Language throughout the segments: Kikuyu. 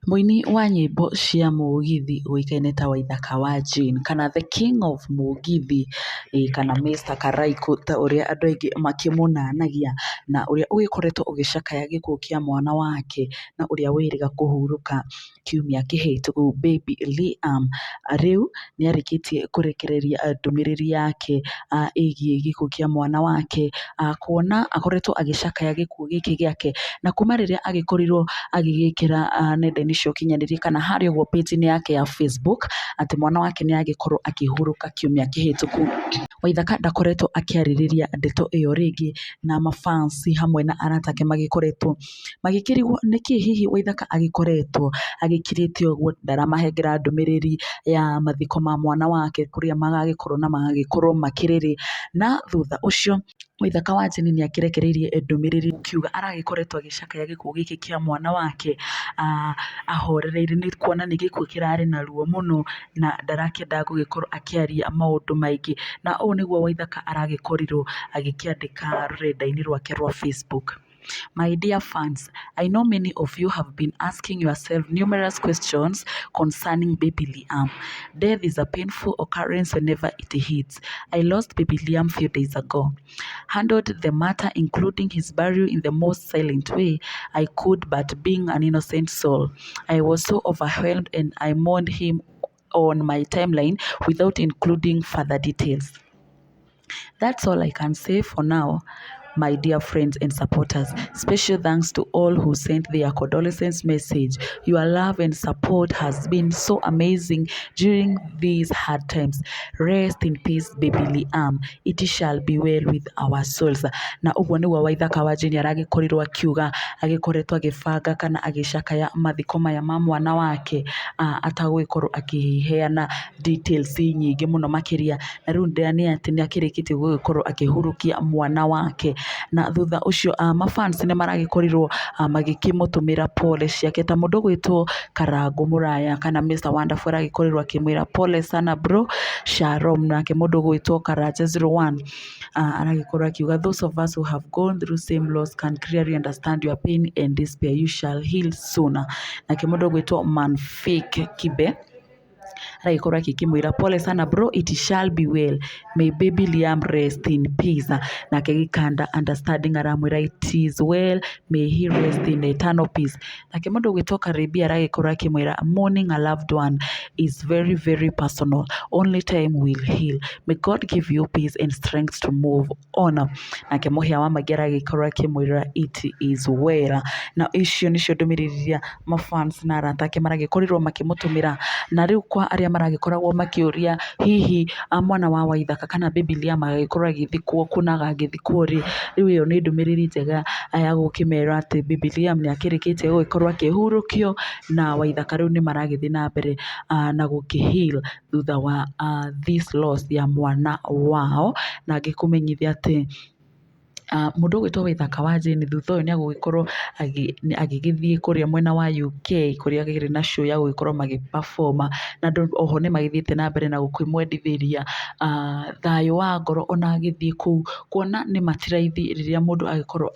Mũini wa nyĩmbo cia mũgithi ũĩkaine ta Waithaka wa Jane kana The King of Mũgithi, kana Mr Karaikũ ta ũrĩa andũ aingĩ makĩmũnanagia, na ũrĩa ũgĩkoretwo ũgĩcakaya gĩkuũ kĩa mwana wake na ũrĩa wĩrĩga kũhurũka kiumia kĩhĩtũku Baby Liam. Rĩu nĩ arĩkĩtie kũrekereria ndũmĩrĩri yake ĩgiĩ gĩkuũ kĩa mwana wake, kuona akoretwo agĩcakaya gĩkuũ gĩkĩ gĩake, na kuma rĩrĩa agĩkorirwo agĩgĩkĩra nenda-inĩ cia ũkinyanĩria kana harĩa ũguo page-inĩ yake ya Facebook, atĩ mwana wake nĩ agĩkorwo akĩhurũka kiumia kĩhĩtũku. Waithaka ndakoretwo akĩarĩrĩria ndeto ĩyo rĩngĩ, na mafans hamwe na arata ake magĩkoretwo magĩkĩrigwo nĩkĩ hihi Waithaka agĩkoretwo agĩkirĩte ũguo, ndaramahengera ndũmĩrĩri ya mathiko ma mwana wake kũrĩa magagĩkorwo na magagĩkorwo makĩrĩ rĩ. Na thutha ũcio Waithaka wa Jane nĩ akĩrekereirie ndũmĩrĩri akiuga aragĩkoretwo agĩcakaya gĩkuũ gĩkĩ kĩa mwana wake ahorereire, nĩ kuona nĩ gĩkuũ kĩrarĩ na ruo mũno na ndarakĩendaga gũgĩkorwo akĩaria maũndũ maingĩ. Na ũũ nĩguo Waithaka aragĩkorirwo agĩkĩandĩka rũrenda-inĩ rwake rwa Facebook. "My dear fans, I know many of you have been asking yourself numerous questions concerning baby Liam. Death is a painful occurrence whenever it hits. I lost baby Liam few days ago. Handled the matter, including his burial, in the most silent way I could, but being an innocent soul, I was so overwhelmed and I mourned him on my timeline without including further details. That's all I can say for now, my dear friends and supporters. Special thanks to all who sent their condolences message. Your love and support has been so amazing during these hard times. Rest in peace, baby Liam. It shall be well with our souls." Na ũguo nĩguo Waithaka wa Jane aragĩkorirwo akiuga, agĩkoretwo agĩbanga kana agĩcakaya mathiko maya ma mwana wake atagũgĩkorwo akĩheana details nyingĩ mũno makĩria. Na rĩu nĩ atĩ nĩ akĩrĩkĩtie gũgĩkorwo akĩhurũkia mwana wake. Na thutha ũcio mafans nĩ maragĩkorirwo magĩkĩmũtũmĩra pole ciake, ta mũndũ ũgwĩtwo Karangũ Mũraya kana Mr Wonderful aragĩkorirwo akĩmwĩra, "Pole sana bro, shalom." Nake mũndũ ũgwĩtwo Karanja 01 aragĩkorwo akiuga, "Those of us who have gone through same loss can clearly understand your pain and despair. You shall heal soon." Nake mũndũ ũgwĩtwo Manfake Kibe aragĩkorwo akĩmwĩra, "Pole sana bro, it shall be well. May baby Liam rest in peace." Nake Gĩkanda Understanding aramwĩra, "It is well, may he rest in eternal peace." Nake mũndũ ũgwĩtwo Karibia aragĩkorwo akĩmwĩra, "Mourning a loved one is very very personal. Only time will heal. May God give you peace and strength to move on." Nake Mũhĩa wa Maingĩ aragĩkorwo akĩmwĩra, "It is well." Na icio nĩcio ndũmĩrĩri iria mafans na arata ake maragĩkorirwo makĩmũtũmĩra. Na rĩu kwa arĩa maragĩkoragwo makĩũria hihi mwana wa Waithaka kana baby Liam agagĩkorwo agĩthikwo kũ na agagĩthikwo rĩ, rĩu ĩyo nĩ ndũmĩrĩri njega ya gũkĩmera atĩ baby Liam nĩ akĩrĩkĩtie gũgĩkorwo akĩhurũkio, na Waithaka rĩu nĩ maragĩthiĩ na mbere na gũkĩ heal thutha wa this loss ya mwana wao. Na ngĩkũmenyithia atĩ mũndũ ũgwĩtwo Waithaka wa Jane thutha ũyũ nĩ agũgĩkorwo agĩgĩthiĩ kũrĩa mwena wa UK, kũrĩa akĩrĩ na show ya gũgĩkorwo magĩ perform, na andũ oho nĩ magĩthiĩte na mbere na gũkĩmwendithĩria thayũ wa ngoro ona agĩthiĩ kũu, kuona nĩ ti raithi rĩrĩa mũndũ agĩkorwo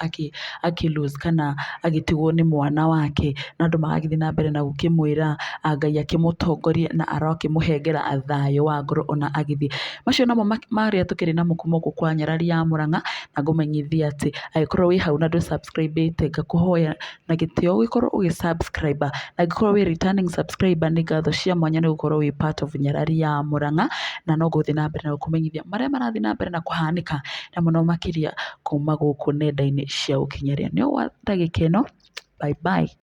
akĩ lose kana agĩtigwo nĩ mwana wake, na andũ magagĩthiĩ na mbere na gũkĩmwĩra Ngai akĩmũtongorie na arokĩmũhengera thayũ wa ngoro ona agĩthiĩ. Macio namo marĩa tũkĩrĩ namo kuma gũkũ kwa Nyarari ya Mũrang'a, na ngũmenyithia atĩ angĩkorwo wĩ hau na ndũ subscribe ĩte, ngakũhoya na gĩtĩo ũgĩkorwo ũgĩ subscribe, na angĩkorwo wĩ returning subscriber, nĩ ngatho cia mwanya nĩ gũkorwo wĩ part of Nyarari ya Mũrang'a, na no ngũthiĩ na mbere na gũkũmenyithia marĩa marathiĩ na mbere na kũhanĩka na mũno makĩria kuma gũkũ nenda-inĩ cia ũkinyanĩria. Nĩ gwa ndagĩka ĩno, bye bye.